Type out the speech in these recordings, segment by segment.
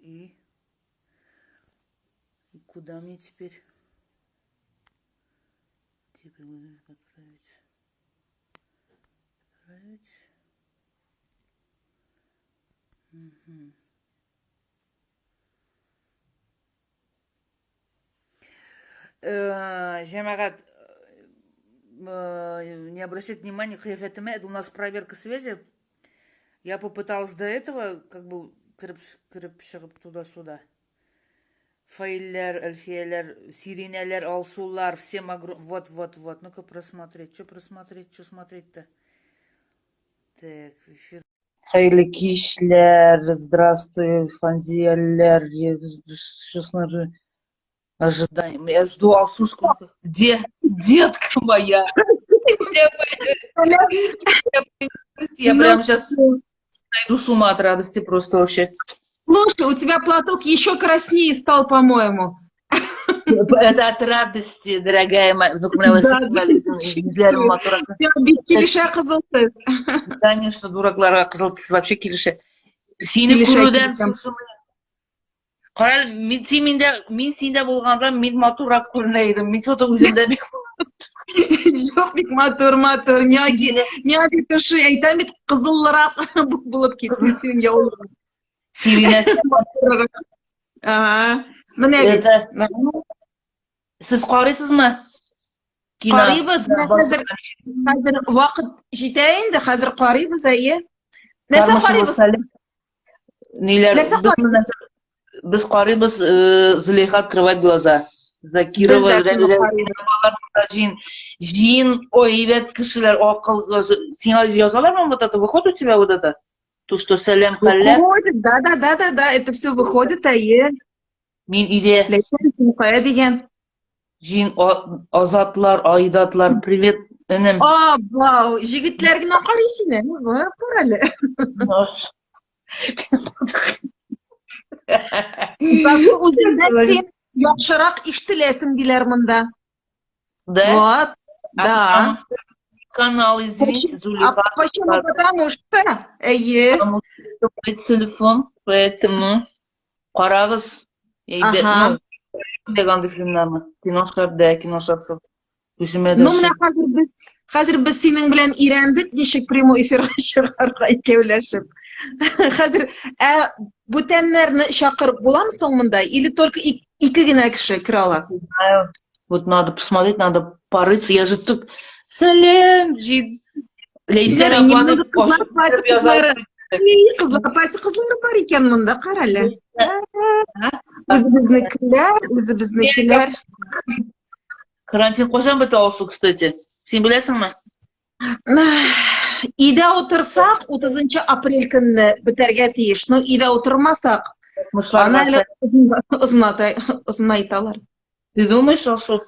И? И куда мне теперь? Где отправить? Отправить. Угу. Җәмәгать, не обращать внимания, кыяфәтемә, это у нас проверка связи. Я попыталась до этого, как бы, кереп, кереп чыгып туда-сюда. Фаилләр, Әлфияләр, Сиринәләр, Алсулар, всем огром... Вот, вот, вот. Ну-ка просмотреть. Что просмотреть, что смотреть-то? Так, эфир. Хәерле кичләр, здравствуй, Фанзияләр. Я сейчас ожидание. Я жду Алсушку. Где? Детка моя. Я прям сейчас сойду с ума от радости просто вообще. Слушай, у тебя платок еще краснее стал, по-моему. Это от радости, дорогая моя. Килешә кызыл төс. Конечно, дуракларга кызыл төс вообще килешә. Сине күрүдән Кара, мин син миндә, мин синдә булганда мин матуррак күренә идем. Мин что-то үземдә бик Юк, бик матур, матур. Миңа бик ошый. Әйтәм бит, кызыллырак булып китте синең яулыгың. Сиринә. Ага. Менә бит. Сез карыйсызмы? Кино. Карыйбыз. Менә хәзер хәзер вакыт җитә инде, хәзер карыйбыз, әйе. Нәрсә карыйбыз? Ниләр? Без, без карыйбыз Зулейха открывает глаза. Закирова, җин, җин, ой, әйбәт кешеләр, акыл, сиңа язалармы вот это, выходит у тебя вот это? То, что сәлам хәлләр? Выходит, да, да, да, да, да, это все выходит, әйе. Мин өйдә. Ләйсән, кая дигән? Җин Азатлар, Айдатлар, привет, энем. А, вау, җегетләр генә карый сине. Бар, кара әле. Зато үзеңдә син яхшырак ишетеләсең диләр монда. Да? Вот, да. Канал, извините, Зулейха. А почему? Потому что, әйе. Потому что телефон, поэтому карагыз. Әйбәт, ну, андый фильмнарны. Кино шәп дә, кино шәп шул. Үземә дә. Ну, менә хәзер без хәзер без синең белән өйрәндек, ничек прямой эфирга чыгарга икәүләшеп. Хәзер ә бүтәннәрне чакырып буламы соң монда или только ике генә кеше керә ала? Не знаю. Вот надо посмотреть, надо порыться. Я же тут... Сәлем, Джин. Ләйсән апаны Кызлар, пати кызлары бар икән монда, кара әле. Үзебезнекеләр, үзебезнекеләр. Карантин кайчан бетә Алсу, кстати? Син беләсеңме? Өйдә утырсак, 30 апрель көнне бетәргә тиеш. Но өйдә утырмасак, аны әле озынайталар. Ты думаешь, Алсу?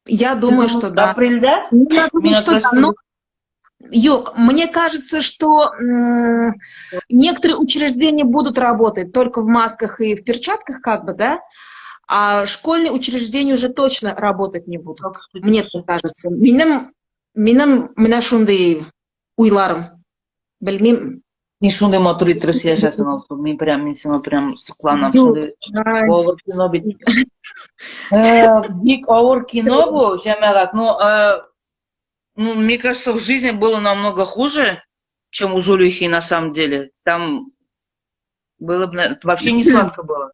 Я думаю, что да. Апрельдә? Ну, я думаю, что да. Но... Юк, мне кажется, что некоторые учреждения будут работать только в масках и в перчатках, как бы, да, а школьные учреждения уже точно работать не будут. Мне так кажется. Минем, минем менә шундый уйларым. Белмим. Син шундый матур итеп сөйләшәсең, Алсу. Мин прям, мин сиңа прям сокланам. Шундый авыр кино бит. Бик авыр кино бу, җәмәгать. Ну, ну, мне кажется, в жизни было намного хуже, чем у Зулейхи на самом деле. Там было бы вообще не сладко было.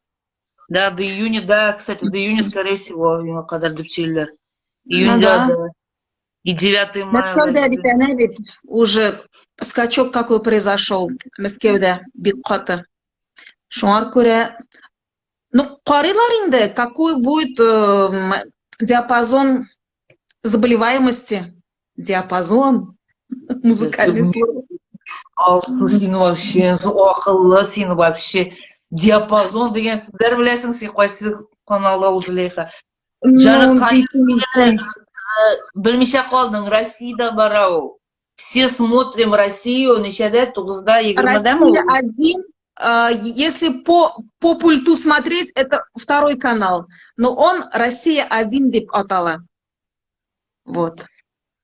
Да, до июня, да, кстати, до июня, скорее всего, июньгә кадәр дип сөйлиләр. Июньдә, Ну да. да. И 9 мая. Мәскәүдә бит әнә бит уже скачок какой произошел Мәскәүдә бик каты. Шуңар күрә, ну, карыйлар инде, какой будет диапазон заболеваемости. Диапазон. Музыкальный слово. Алсу, син вообще акыллы, син вообще диапазон дигән сүзләр беләсең, син кайсы каналда ул Зөләйха? Ну, белмичә калдың, Россиядә бара ул. Все смотрим Россию, ничәдә? Тугызда, егермедәме ул? Россия один, если по пульту смотреть, это второй канал. Но он Россия один дип атала. Вот.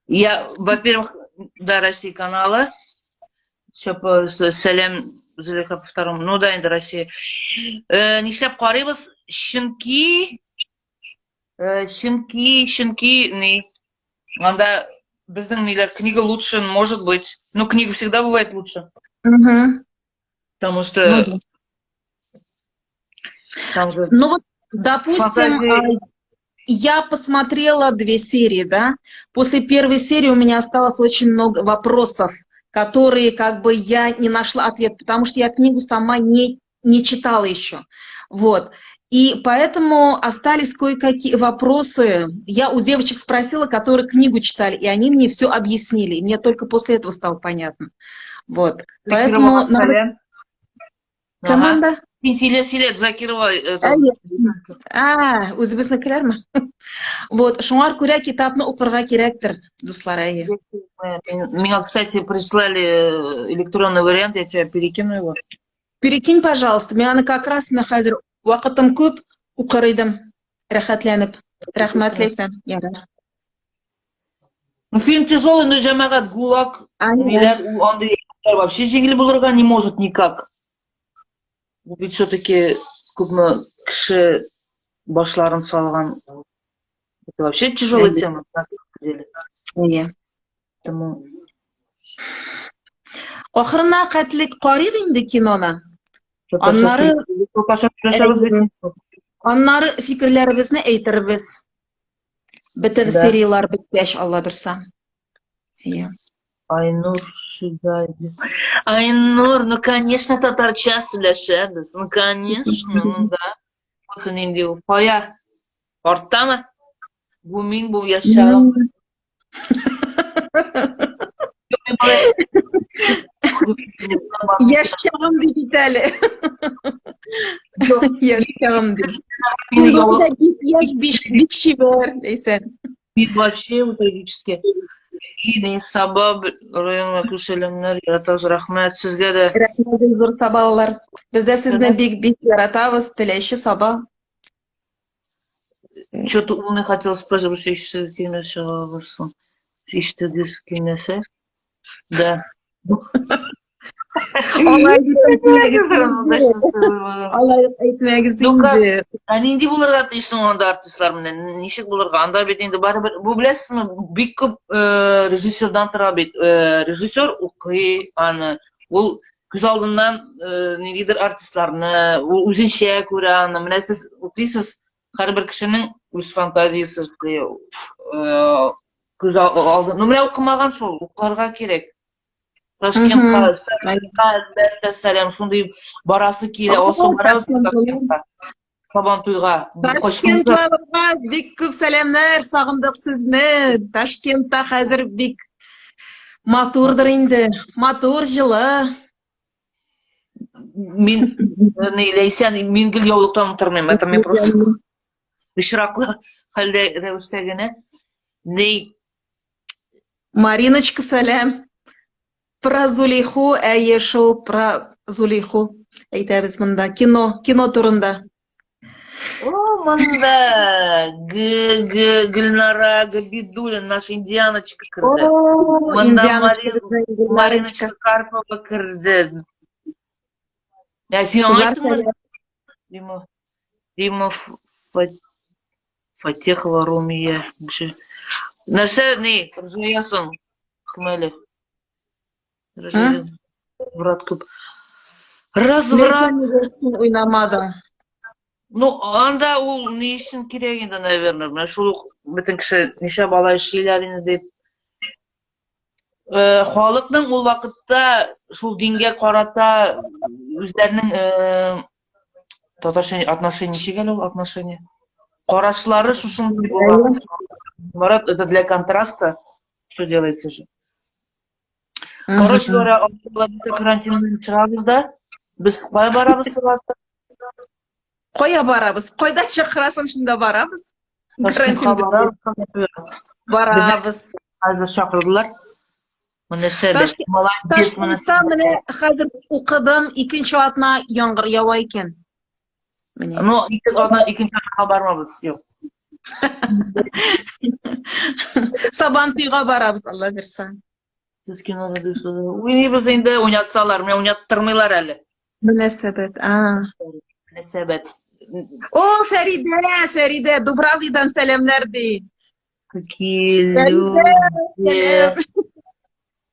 Я, во-первых, да, Россия каналы. Все, сәлам. Зөләйха по второму. Ну да, инде Россия. Нишләп карыйбыз? Чөнки чөнки ни? Анда безнең ниләр книга лучше, может быть. Ну, книга всегда бывает лучше. Угу. Потому что Ну, да. там же Ну вот, допустим, фантазии. Я посмотрела две серии, да? После первой серии у меня осталось очень много вопросов, которые как бы я не нашла ответ, потому что я книгу сама не читала еще. Вот. И поэтому остались кое-какие вопросы. Я у девочек спросила, которые книгу читали, и они мне все объяснили. И мне только после этого стало понятно. Вот. Поэтому надо. Команда? Син сөйлә, Закирова. Это. А, үзебезнекеләрме? Вот, шуңар күрә китапны укырга кирәктер, дуслар, әйе. Меня, кстати, прислали электронный вариант, я тебе перекину его. Перекинь, пожалуйста. Мин аны как раз менә хәзер вакытым күп, укыр идем. Рәхәтләнеп. Рәхмәт, Ләйсән. Ярар. Ну, фильм тяжелый, но, җәмәгать, ГУЛАГ, ниләр, ул андый вообще җиңел булырга не может никак. Бу бит все-таки күпме кеше башларын салган. Это вообще тяжелая тема, на самом деле. Әйе. Поэтому Ахырына хәтле карыйк инде киноны. Аннары Татарча сөйләшәбез бит. Аннары фикерләребезне әйтербез. Бөтен сериялар беткәч, Алла бирса. Әйе. Айнур Шигаев. Айнур, ну, конечно, татарча сөйләшәбез. Ну, конечно, ну да. Вот нинди ул. Кая? Арттамы? Бу мин, бу яшәвем. Юк, мин болай. Яшь чагым ди бит әле. Яшь чагым ди. Мин Син дә бик яшь, бик, бик чибәр, Ләйсән. Бит вообще трагически. И Саба районына күп сәламнәр, яратабыз, рәхмәт сезгә дә. Рәхмәт, зур сабалылар. Без дә сезне бик-бик яратабыз, Теләче, Саба. Что-то умный хотел спросить, еще килмәс чыгабыз. Ишетегез килмәсә. Да. Алай дип әйтмәгез инде. Алай әйтмәгез инде. Ә нинди булырга тиеш соң анда артистлар менә? Ничек булырга? Анда бит инде барыбер, бу беләсезме, бик күп режиссердан тора бит. Режиссер укый аны. Ул күз алдыннан ниндидер артистларны, ул үзенчә күрә аны. Менә сез укыйсыз, һәрбер кешенең үз фантазиясе эшли. Күз алды. Ну, менә укымаган шул, укырга кирәк. Ташкентка, Ташкентка әлбәттә сәлам, шундый барасы килә, Алсу барабыз Ташкентка. Сабантуйга. Ташкентларга бик күп сәламнәр, сагындык сезне. Ташкентта хәзер бик матурдыр инде. Матур, җылы. Мин не Ләйсән, мин гел яулыктан утырмыйм. Это мин просто очраклы хәлдә рәвештә генә. Ни Мариночка, сәлам. Про Зулейху, әйе шул, про Зулейху әйтәбез монда. Кино, кино турында. О, монда Г Г Гөлнара Габидуллина, наша индианочка керде. О, Монда индианочка, Марин, безнең Гөлнарочка. Мариночка Карпова керде. Ә син аңа Кызлар, әйттеңме? сәлам. Дима, Дима Фатехова Румия. Нәрсә ни? Ржаясың. Кем әле? М? Разврат күп. Разврат. Ләйсән, нигә син уйнамадың? Ну, анда ул ни өчен кирәк инде, наверное. Менә шул ук бөтен кеше ничә бала эшлиләр инде дип. Халыкның ул вакытта шул дингә карата үзләренең татарча отношение ничек әле ул отношение? Карашлары шушындый була. Марат, это для контраста все делается же. Короче говоря, карантиннан чыгабыз да, без кая барабыз сразу? Кая барабыз? Кайда чакырасың, шунда барабыз. Ташкентка барабыз. Барабыз. Хәзер чакырдылар. Менә сәбәп. Молодец, менә. Ташкентта менә хәзер укыдым, икенче атна яңгыр ява икән. Менә. Ну, ике атна, икенче атнага бармабыз, юк. Сабантуйга барабыз, Алла бирсә. Сез кинода дисез. Уйныйбыз инде, уйнатсалар, менә уйнаттырмыйлар әле. Мөнәсәбәт. А. Мөнәсәбәт. О, Фәридә, Фәридә, Дубравныйдан сәламнәр ди. Какие люди.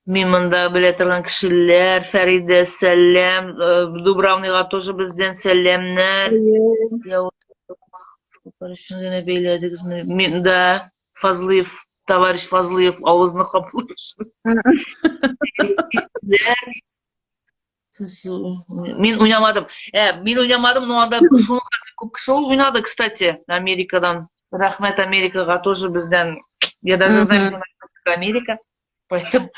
Мин монда белә торган кешеләр, Фәридә, сәлам. Дубравныйга тоже бездән сәламнәр. Өчен генә бәйләдегезме? Мин да, Фазлыев, товарищ Фазлыев, авызны каплый. Мин уйнамадым. Мин уйнамадым, но анда шуның хәтле күп кеше уйнады, кстати, Америкадан. Рәхмәт Америкага тоже бездән. Я даже знаю, где Америка. Поэтому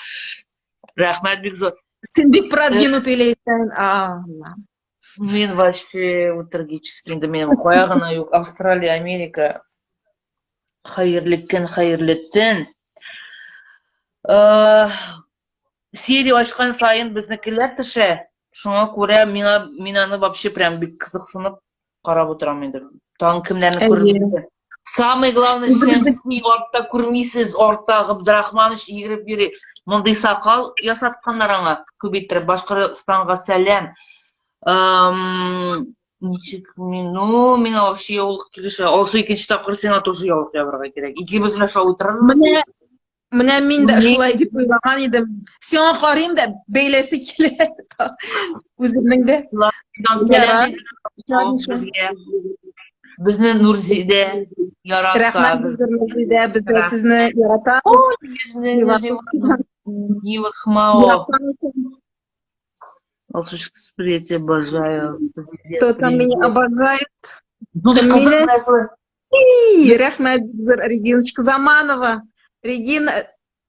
рәхмәт бик зур. Син бик продвинутый ләйсән. Алла. Мин вообще вот трагический инде минем кая гына юк. Австралия, Америка. Хәерле көн, хәерле төн. Серия ачкан саен безнекеләр төшә. Шуңа күрә миңа мин аны вообще прям бик кызыксынып карап утырам инде. Тагын кемнәрне күреп. Самый главный Шәмси артта күрмисез, артта Габдрахманович йөгереп йөри. Мондый сакал ясатканнар аңа, күп иттереп. Башкортстанга сәлам. Ничек мин, ну, миңа вообще яулык килешә. Алсу икенче тапкыр сиңа тоже яулык ябарга кирәк. Икебез менә шулай утырырбыз. Менә Менә мин дә шулай дип уйлаган идем. Сиңа карыйм да, бәйләсе килә. Үземнең дә. Безгә. Безне Нурзидә ярата. Рәхмәт безгә Нурзидә, без дә сезне яратабыз. Нива Хмао. Алсушка, я тебя обожаю. Кто там меня обожает? Ну, кызык Рәхмәт, Региночка Заманова. Регина,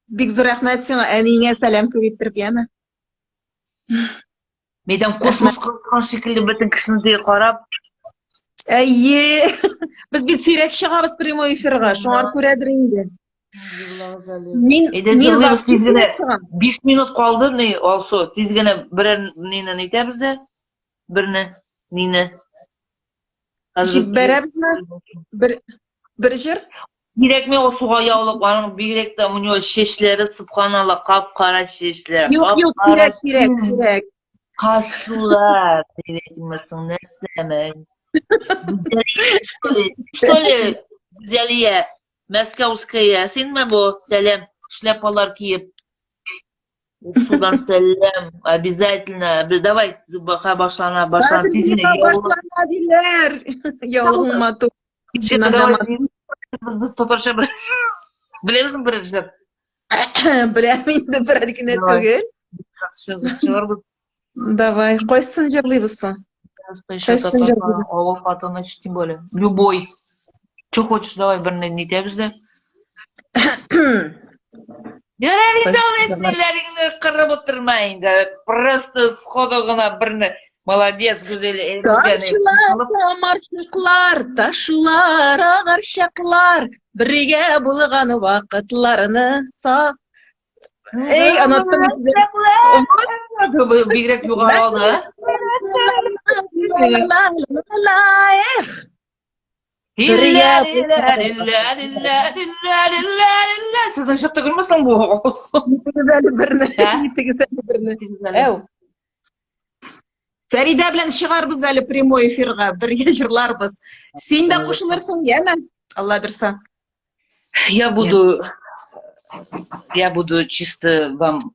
бик зур рәхмәт сиңа, әниеңә сәлам күп иттереп, яме. Мәйдан космос кылган шикелле бөтен кешене дә карап. Әйе. Без бит сирәк чыгабыз прямой эфирга, шуңар күрәдер инде. Мин мин тиз генә 5 минут калды, ни, Алсу, тиз генә берәр нине нитәбез дә, берне, нине. Җибәрәбезме? Бер бер җыр? Кирәкми ул суга яулык, аның бигрәк тә у него чәчләре субханалла, кап-кара чәчләр. Юк, юк, кирәк, кирәк, кирәк. Кашлар, дип әйтимме соң, нәрсәме? Что ли? Что ли? Гүзәлия, Мәскәүская, синме бу? Сәлам, шляпалар киеп. Судан сәлам, обязательно. Давай, баха башлана, башлана. Тиз генә башлана диләр. Яулыгың матур. Без татарча беләбезме берәр җыр? Беләм инде берәр генә түгел. Чыгарбыз. Давай, кайсын җырлыйбыз соң? Кайсын җырлыйбыз? Авыл хатыны, тем более. Любой. Че хочешь, давай берне нитәбез дә. Ярар инде ул әтниләреңне кырып утырма инде. Просто сходу гына берне. Молодец, Гүзәл. Тамчылар, тамарчыклар, ташлар, агарчаклар, бергә булган вакытларны сак. Эй, оныттым. Бигрәк югары алды. Эх! Сезнең чыкты түгелме соң бу? Итегез әле берне. Итегез әле берне. Әү. Фәридә белән чыгарбыз әле прямой эфирга, бергә җырларбыз. Син дә кушылырсың, яме? Алла бирса. Я буду чисто вам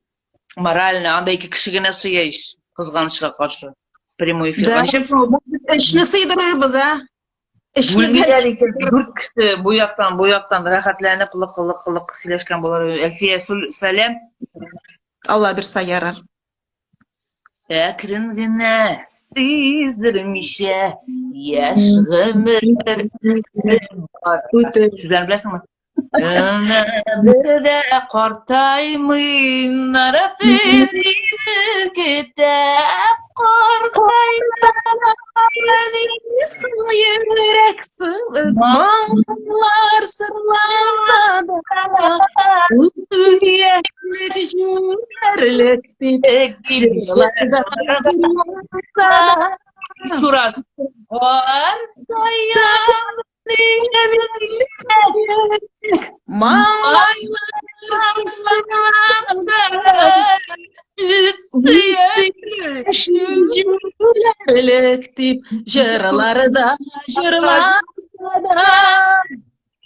морально, анда ике кеше генә сыя ич, кызганычка каршы. Прямой эфир. Да. Ничек соң? Эшне сыйдырырбыз, а? Эшне Бүлмиләр икән, дүрт кеше бу яктан, бу яктан рәхәтләнеп лык-лык-лык сөйләшкән булыр. Әлфия, сәлам. Алла бирса ярар. Әкрен генә сиздермичә яшь гомер Үтер. Сүзләрен беләсеңме? Бер дә картаймый, нараты көтә, Йөрәк моңлар сырланса да, Яшьлек җүләрлек дип җырларда җырланса да. Еще раз. Картаям. Маңлайлар сырланса да. Җүләрлек дип җырларда җырласа да.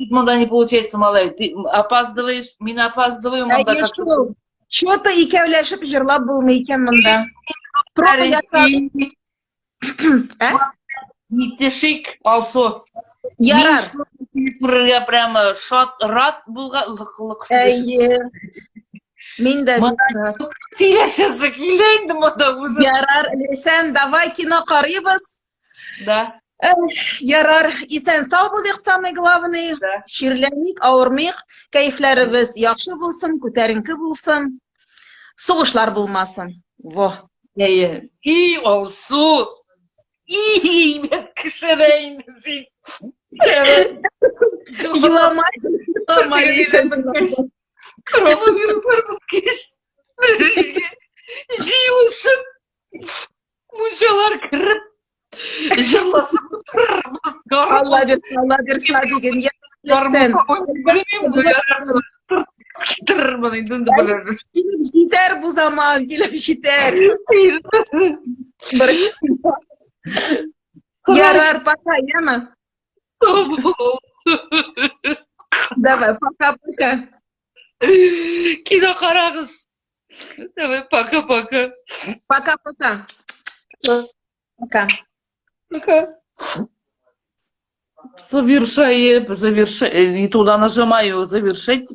Монда не получается, малай. Ты опаздываешь, мин опаздываю, монда Әйе как шул. Чё-то икәүләшеп җырлап булмый икән монда. Проба ясап. Ә? Нитешик, Алсу. Ярар. Мин күрергә прямо шат, рад булганлык. Әйе. Мин дә бик рад. Сөйләшәсе килә инде монда үзе. Ярар, Ләйсән, давай кино карыйбыз. Да. Эх, ярар, исән сау булыйк, самый главный. Да. Чирләмик, авырмыйк, кәефләребез яхшы булсын, күтәренке булсын. Сугышлар булмасын. Во. Әйе. И, Алсу. И, әйбәт кеше дә инде син. Елама, елама, Ләйсән. Коронавируслар беткәч, җыелышып, мунчалар кереп, җырлашып утырырбыз. Алла бирсә, Алла бирсә диген. Я, Ләйсән. Белмим, китерермен инде белербез. Килеп җитәр бу заман, килеп җитәр. Борчылма. Ярар, пока, яме? Давай, пока-пока. Кино карагыз. Давай, пока-пока. Пока-пока. Пока. Пока. Завершай, завершай. Не туда нажимаю, завершить.